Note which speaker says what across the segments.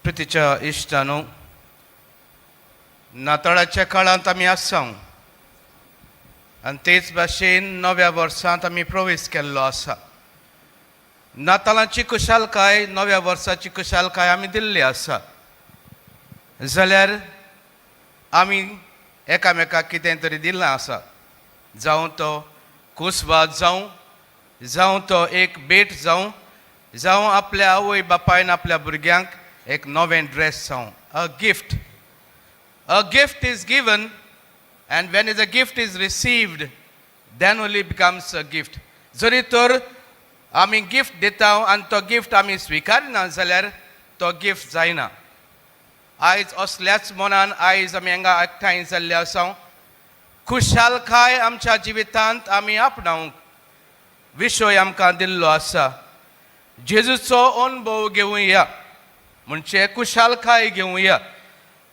Speaker 1: प्रितीच्या इश्टानो, नाताळाच्या काळांत आमी आसा आनी तेच भाशेन नव्या वर्सांत आमी प्रवेश केल्लो आसा. नातालांची खुशालकाय, नव्या वर्साची खुशालकाय आमी दिल्ली आसा जाल्यार आमी एकामेकाक कितें तरी दिल्लें आसा, जावं तो कुसवाद जावं, जावं तो एक भेट जावं, जावं आपल्या आवय बापायन आपल्या भुरग्यांक एक नवें ड्रेस जावं. A gift, a gift is given, and when is a gift is received, then only becomes a gift. जरी तर आमी गिफ्ट दिता आनी तो गिफ्ट आमी स्विकारना जाल्यार तो गिफ्ट जायना. आयज असल्याच मनान आयज आमी हांगा एकठांय जाल्ले आसा. खुशालकाय आमच्या जिवितांत आमी आपणावंक विशय आमकां दिल्लो आसा, जेजूचो अणभव घेवया, म्हणजे खुशालकाय घेवया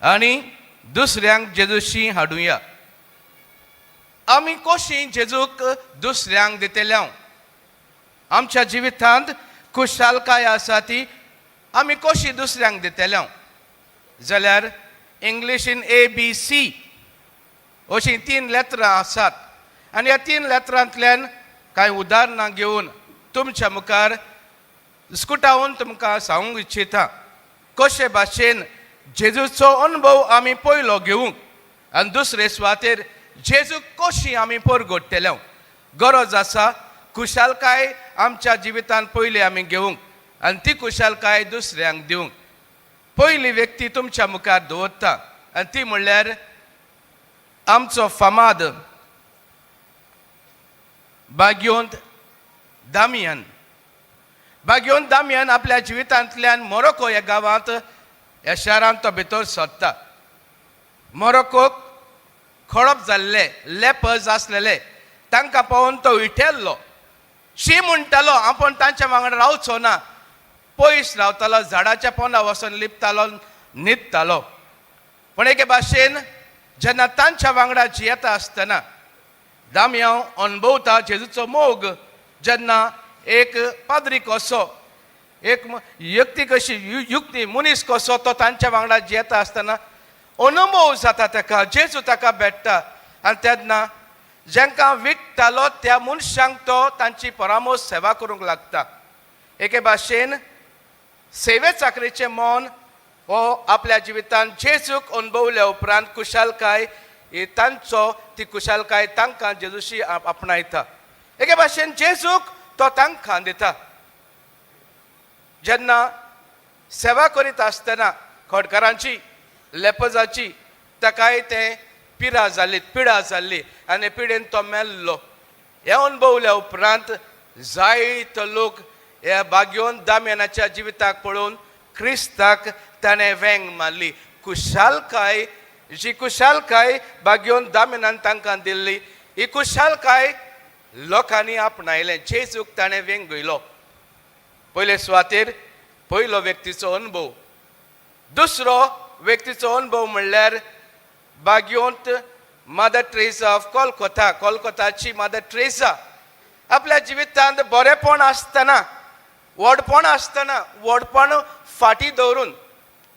Speaker 1: आनी दुसऱ्यांक जेजूशी हाडुया. आमी कशी जेजूक दुसऱ्यांक दितले? आमच्या जिवितांत खुशालकाय आसा ती आमी कशी दुसऱ्यांक दितले? जाल्यार इंग्लिशीन ए बी सी अशीं तीन लेत्रां आसात आनी ह्या तीन लेत्रांतल्यान कांय उदाहरणां घेवन तुमच्या मुखार स्कुटावन तुमकां सांगूंक इच्छिता, कशे भाशेन जेजूचो अणभव आमी पयलो घेवंक आनी दुसरे सुवातेर जेजूक कशी आमी परगटतले. गरज आसा खुशालकाय आमच्या जिवितांत पयली आमी घेवंक आनी ती खुशालकाय दुसऱ्यांक दिवंक. पयली व्यक्ती तुमच्या मुखार दवरता आनी ती म्हणल्यार आमचो फामाद भाग्योंत दामियन. भाग्योंत दामियन आपल्या जिवितांतल्यान मोरोको ह्या गांवांत, ह्या शारांत तो भितर सरता. मोरोकोक खळप जाल्ले, लेपर्स आसलेले, तांकां पळोवन तो विटेल्लो. शी म्हणटालो, आपूण तांच्या वांगडा रावचो ना. पयस रावतालो, झाडाच्या पोंदा वचून लिपतालो, न्हिदतालो. पूण एके भाशेन जेन्ना तांच्या वांगडा जियेता आसतना दामयांव अणभवता जेजूचो मोग. जेन्ना एक पाद्री कसो, एक व्यक्ती कशी, युक्ती मनीस कसो तो तांच्या वांगडा जियेता आसतना अनुभव जाता ताका, जेजू ताका भेट्टा आनी तेन्ना जांकां विकतालो त्या मनशांक तो तांची परामोस सेवा करूंक लागता. एके भाशेन सेवे चाकरेचें मन हो आपल्या जिवितांत जेजूक अणभवल्या उपरांत खुशालकाय ही तांचो, ती खुशालकाय तांकां जेजूशी आपणायता. एके भाशेन जेजूक तो तांकां दिता. जेन्ना सेवा करीत आसतना खोडकारांची, लेपजाची, ताकाय तें पिरा जाली, पिडा जाल्ली आनी पिडेन तो मेल्लो. हें अणभवल्या उपरांत जायतो लोक ह्या भाग्योन दामियानाच्या जिविताक पळोवन क्रिस्ताक ताणें वेंग मारली. खुशालकाय, जी खुशालकाय भाग्योन दामियानान तांकां दिल्ली, ही खुशालकाय लोकांनी आपणायलें. जेजूक ताणें वेंगयलो. पयले सुवातेर पयलो व्यक्तीचो अणभव. दुसरो व्यक्तीचो अणभव म्हणल्यार भाग्योंत मदर ट्रेसा ऑफ कोलकोता. कोलकोताची मदर ट्रेसा आपल्या जिवितांत बरेपण आसतना, व्हडपण आसतना, व्हडपण फाटीं दवरून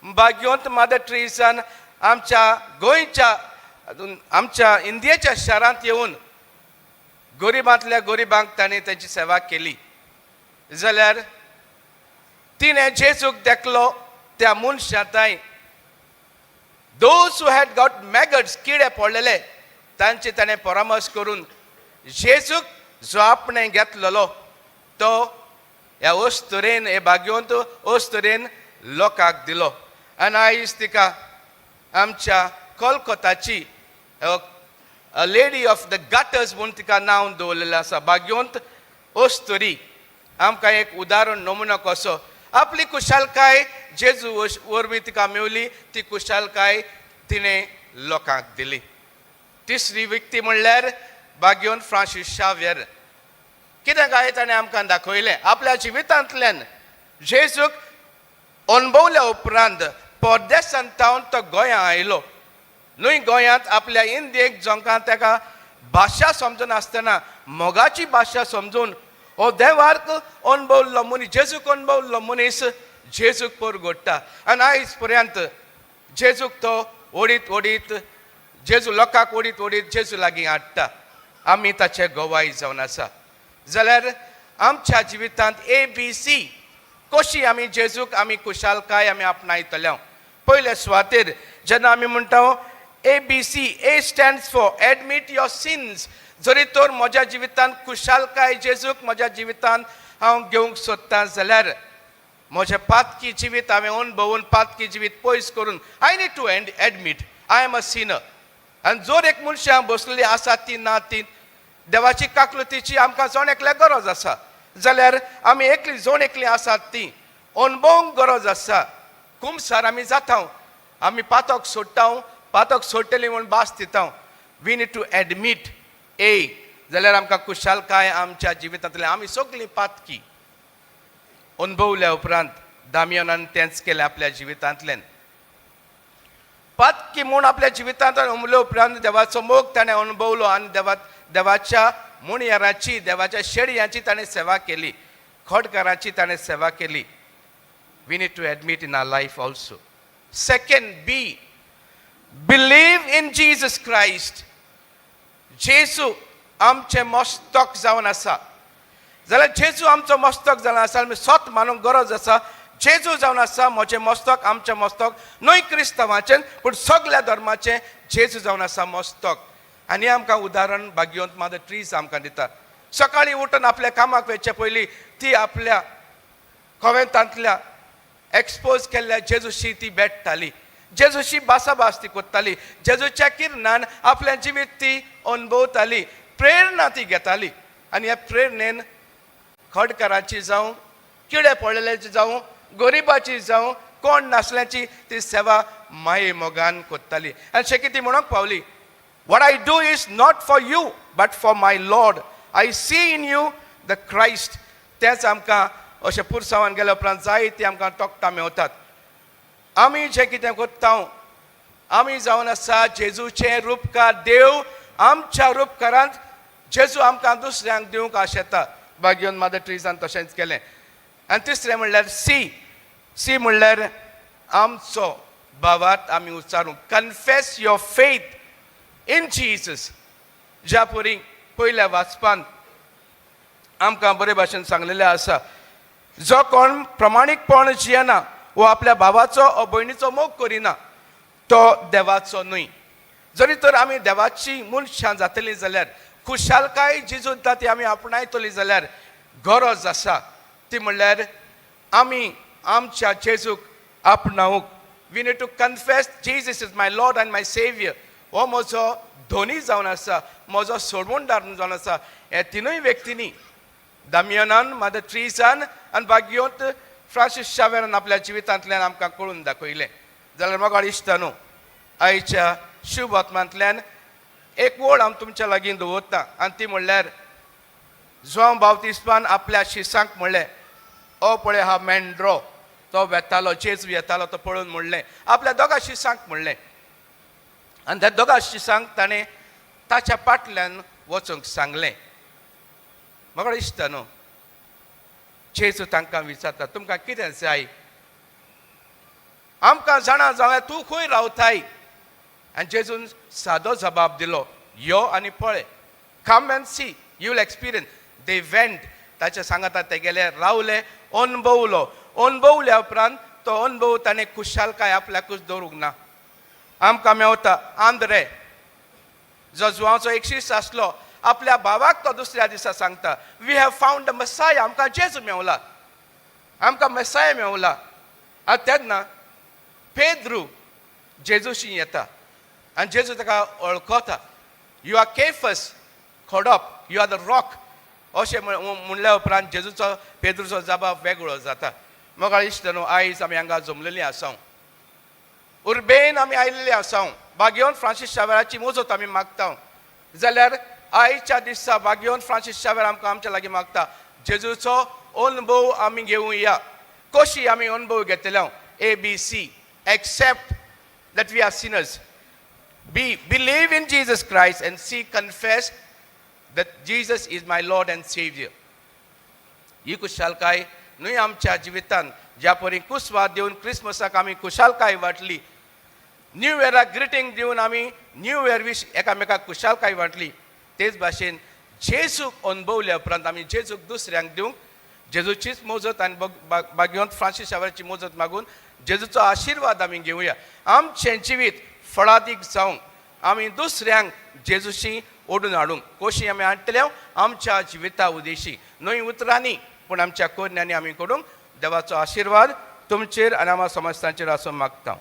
Speaker 1: भाग्योंत मदर ट्रेसान आमच्या गोंयच्या, आमच्या इंडियेच्या शारांत येवन गरिबांतल्या गरिबांक ताणें तांची सेवा केली. जाल्यार तिणें जेजूक देखलो त्या मनशा तांय. Those who had got maggots, किडे पडलेले, तांचे ताणें परामर्श करून जेजूक जो आपणें घेतलेलो तो ह्या अस्तुरेन, हे भाग्यवंत अस्तुरेन लोकांक दिलो. आनी आयज तिका आमच्या कोलकोताची लेडी ऑफ the gutters म्हूण तिका नांव दवरलेलें आसा. भाग्यवंत अस्तुरी आमकां एक उदाहरण, नमुनो कसो आपली कुशालकाय जेजू वरवीं तिका मेवली, ती कुशालकाय तिणें लोकांक दिली. तिसरी व्यक्ती म्हणल्यार भाग्यवंत फ्रांसीस शाव्यर. कितें काय ताणें आमकां दाखयलें आपल्या जिवितांतल्यान? जेजूक अणभवल्या उपरांत परदेसांत तावन तो गोंया आयलो न्हय. गोंयांत आपल्या इंदियेक, जांकां ताका भाशा समजनासतना मोगाची भाशा समजून हो देवाक अणभवल्लो मनीस, जेजूक अणभवल्लो मनीस. जेजूक परगोडटा आनी आयज पर्यंत जेजूक तो ओडीत ओडीत, जेजू लोकांक ओडीत ओडीत जेजू लागीं हाडटा. आमी ताचे गवाय जावन आसा. जाल्यार आमच्या जिवितांत ए बी सी कशी आमी जेजूक आमी खुशालकाय आमी आपणायतले? पयले सुवातेर जेन्ना आमी म्हणटा A B C, A stands for admit your sins. जरी तर म्हज्या जिवितांत खुशालकाय जेजूक म्हज्या जिवितांत हांव घेवंक सोदतां जाल्यार म्हजें पातकी जिवीत हांवें अणभवून, पातकी जिवीत पयस करून, I need to and admit I am a sinner. आनी जर एक मनशां बसलेली आसा ती ना ती देवाची काकलुतीची आमकां जण एकल्या गरज आसा, जाल्यार आमी एकली जण एकली आसात ती अणभवूंक गरज आसा. कुमसार आमी जाता, आमी पातक सोडटा, पातक सोडटली म्हूण भास दिता. We need to admit A, जाल्यार आमकां खुशालकाय आमच्या जिवितांतल्यान. आमी सगळीं पातकी अणभवल्या उपरांत दामियनान तेंच केलें आपल्या जिवितांतल्यान. पातकी म्हूण आपल्या जिवितांत अणभवल्या उपरांत देवाचो मोग ताणें अणभवलो आनी देवाच्या मुणयाराची, देवाच्या शेडयांची ताणें सेवा केली, खोडकाराची ताणें सेवा केली. We need to admit in our life also. Second, B, believe in Jesus Christ. जेजू आमचें मस्तक जावन आसा जाल्यार, जेजू आमचो मस्तक जावन आसा, आमी सत मानूंक गरज आसा. जेजू जावन आसा म्हजें मस्तक, आमचें मस्तक, न्हय क्रिस्तांवाचें पूण सगल्या धर्माचें जेजू जावन आसा मस्तक. आनी आमकां उदाहरण भाग्यवंत मादर ट्रीज आमकां दिता. सकाळीं उठून आपल्या कामाक वचचे पयलीं ती आपल्या कोवेंतांतल्या एक्सपोज केल्ल्या जेजूशी ती भेटताली, जेजूशी भासाभास ती करताली, जेजूच्या किरणान आपलें जिवीत ती अणभवताली, प्रेरणा ती घेताली. आनी ह्या प्रेरणेन खडकाराची जावं, किडे पडलेल्याची जावं, गरिबाची जावं, कोण नासल्याची ती सेवा माये मोगान करताली. आनी शेकी ती म्हणूंक पावली, "What I do is not for you but for my Lord. I see in you the Christ." तेंच आमकां अशें पुरसांवान गेल्या उपरांत जायती आमकां तोखणां मेवतात. आमी जें कितें करता, आमी जावन आसा जेजूचें रुपकार. देव आमच्या रुपकारांत जेजू आमकां दुसऱ्यांक दिवंक आशेता. भाग्यवंत मादर ट्रिजान तशेंच केलें. आनी तिसरें म्हणल्यार सी. सी म्हणल्यार आमचो भावार्थ आमी उच्चारूंक, confess your faith in Jesus. ज्या परी पयल्या वाचपान आमकां बरे भाशेन सांगलेलें आसा, जो कोण प्रमाणीकपण जियेना वो आपल्या भावाचो ओ भयणीचो मोग करिना तो देवाचो न्हय. जरी तर आमी देवाची मनशां जातलीं जाल्यार, खुशालकाय जेजू दिता ती आमी आपणायतली जाल्यार गरज आसा ती म्हणल्यार आमी आमच्या जेजूक आपणावूंक. We need to confess Jesus is my Lord and my Saviour. हो म्हजो धनी जावन आसा, म्हजो सोडवणदार जावन आसा. हे तिनूय व्यक्तींनी, दामियनान, मदर ट्रिजान आनी भाग्यवंत फ्रांसीस शावेरान आपल्या जिवितांतल्यान आमकां कळून दाखयलें. जाल्यार मोगाळ इश्टा न्हू, आयच्या शुभ आत्मांतल्यान एक वळ हांव तुमच्या लागीं दवरता आनी ती म्हणल्यार जुवांव बावतिस्मान आपल्या शिसांक म्हणलें, "ओ पळय हा मेंढरो." तो वेतालो, जेजू येतालो तो पळोवन म्हणलें, आपल्या दोगा शिसांक म्हणलें आनी त्या दोगा शिसांक ताणें ताच्या फाटल्यान वचूंक सांगलें. म्हाका दिसता न्हू, जेजू तांकां विचारता, "तुमकां कितें जाय?" "आमकां जाणा जावया तूं खंय रावताय?" आनी जेजून सादो जबाब दिलो, "यो आनी पळय. Come and see, you will experience." They went. ताच्या सांगाता ते गेले, रावले, अणभवलो. अणभवल्या उपरांत तो अणभव ताणें खुशालकाय आपल्याकूच दवरूंक ना. आमकां मेवता आंद्रे, जो जुवांचो एक शिश्य आसलो, आपल्या भावाक तो दुसऱ्या दिसा सांगता, "We have found the Messiah." आमकां जेजू मेवला, आमकां मेसाय मेवला. आनी तेन्ना पेद्रू जेजूशी येता आनी जेजू ताका वळखता. "You are Cephas," खडप, "you are the rock." अशें म्हणल्या उपरांत जेजूचो, पेद्रूचो जबाब वेगळो जाता. मोगाळ इश्ट न्हू, आयज आमी हांगा जमलेलीं आसा, उर्बेन आमी आयिल्ले आसा, भाग्यवंत फ्रांसीस शावेराची मुजत आमी मागता जाल्यार आयच्या दिसा भाग्यवंत फ्रांसीस शावेर आमकां आमच्या लागीं मागता, जेजूचो अणभव आमी घेवया. कशी आमी अणभव घेतले? A B C. Accept that we are sinners, B, believe in Jesus Christ, and C, confess that Jesus is my Lord and Saviour. ही खुशालकाय न्हय आमच्या जिवितांत. ज्या परी कुसवाद दिवन क्रिसमसाक आमी खुशालकाय वांटली, न्यू इयराक ग्रिटींग दिवन आमी न्यू इयर वीश एकामेकाक खुशालकाय वांटली, तेच भाशेन जेजूक अणभवल्या उपरांत आमी जेजूक दुसऱ्यांक दिवंक जेजूचीच मोजत आनी भाग्यवंत फ्रांसीस शावराची मोजत मागून जेजूचो आशिर्वाद आमी घेवया. आमचें जिवीत फळादीक जावंक आमी दुसऱ्यांक जेजूशी ओडून हाडूंक कोशी आमी हाडटले आमच्या जिविता उदेशी, न्हय उतरांनी पूण आमच्या कोरण्यांनी आमी करूंक. देवाचो आशिर्वाद तुमचेर आनी आमच्या समस्तांचेर आसूं मागता.